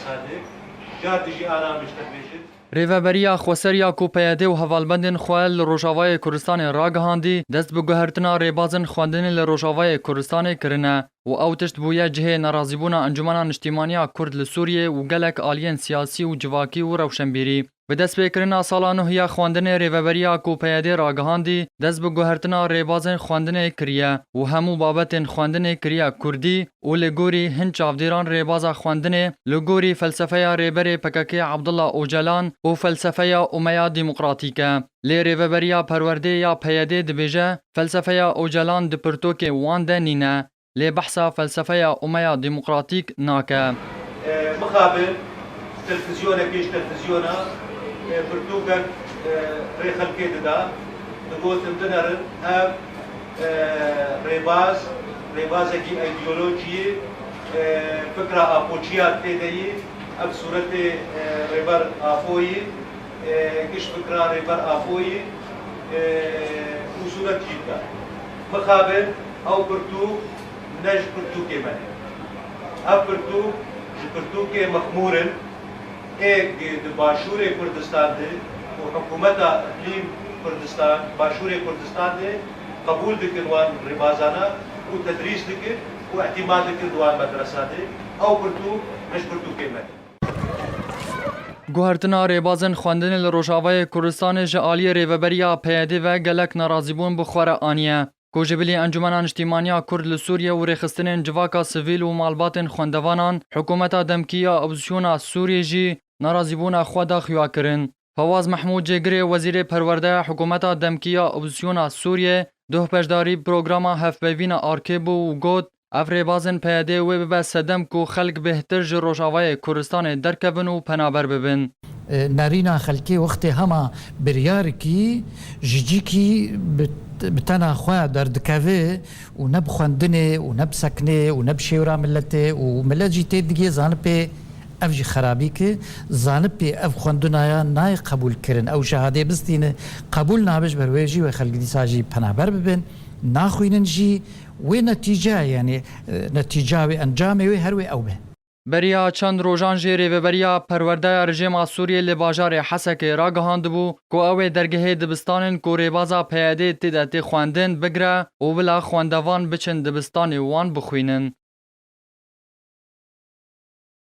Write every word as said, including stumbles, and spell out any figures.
Sadik, car dijî aramiş dibêjin. Rêveberiya Xweser ya ku P Y D û hevalbendên xwe li Rojavayê Kurdistanê ragihandî, dest bi guhertina rêbazên xwendinê li Rojavayê Kurdistanê kirine û ew tişt bûye cihê nerazîbûna Encûmena Niştîmaniya Kurd li Sûriyê û gelek aliyên siyasî û civakî û rewşenbîrî. Bi destpêkirina sala nuh ya xwendinê, Rêveberiya ku P Y D ragihandî, dest bi guhertina rêbazên xwendinê kiriye û hemû babetên xwendinê kiriye kurdî û li gorî hin çavdêran rêbaza xwendinê li gorî felsefeya rêberê P K K Abdullah Ocalan û felsefeya Umeya Demokratîk e. Lê Rêveberiya Perwerdê ya P Y D dibêje, felsefeya Ocalan di pirtûkê wan de nîne. Lê behsa felsefeya Umeya Demokratîk nake. E, mixabin televîzyonekê ji televîzyona, e, pirtûkek, e, rê xelkê dida. Digotin binerin ev, e, rêbaz, rêbazekî îdeolojiyê, e, fikra Apoçiya tê de yî, ev sûretê, e, Rêber Apoyî, e, giş fikra Rêber Apoyî, e, û sûret jî dida. Mixabin ew pirtûk ne ji pirtûkê me ne. Ev pirtûk ji pirtûkê mexmûr in, ê di Başûrê Kurdistan de û hikûmeta îqlîm Kurdistan, Başûrê Kurdistan de qebûl dikin wan rêbazana û tedrîs dikin û îtîmad dikin di wan medresa de. Ew pirtûk ne ji pirtûkê me ne. Guhertina rêbazên xwendinê li Rojavayê Kurdistanê ji aliyê Rêveberiya P Y D ve gelek nerazîbûn bi xwe re aniye. Ku ji bilî Encûmena Niştîmaniya Kurd li Sûriye û rêxistinên civaka sivîl û malbatên xwendevanan, hikûmeta demkî ya opozîsyona Sûriyê jî nerazîbûna xwe da xuya kirin. Fawaz Mehmûd, cêgirê Wezîrê Perwerdeya hikûmeta demkî ya opozîsyona Sûriyê, doh beşdarî programa hevpeyvîna arkê bû û got, ev rêbazên P Y D wê bibe sedem ku xelk bêhtir ji Rojavayê Kurdistanê derkevin û penaber bibin. Nerîna xelkê wextê hema biryarikî ji cîkî bi, bi tena xwe derdikeve û ne bi xwendinê û ne bi seknê û ne bi şêwra miletê û milet jî tê digê zanipê ev jî xerabî ki zanipê ev xwendinaya nayê qebûl kirin. Ew şehadê bistîne qebûl nabe, ji ber wê jî wê xelk dîsa jî penaber bibin, naxwînin jî wê netîce, yanî, e, netîca wê, encamê wê her wê ew be. Beriya çend rojan jî Rêveberiya Perwerdeya Rejîma Sûriyê li bajarê Hesekê ragihandibû ku ew ê dergehê dibistanên ku rêbaza P Y D tê de tê xwendin bigire û bila xwendevan biçin dibistanê wan bixwînin.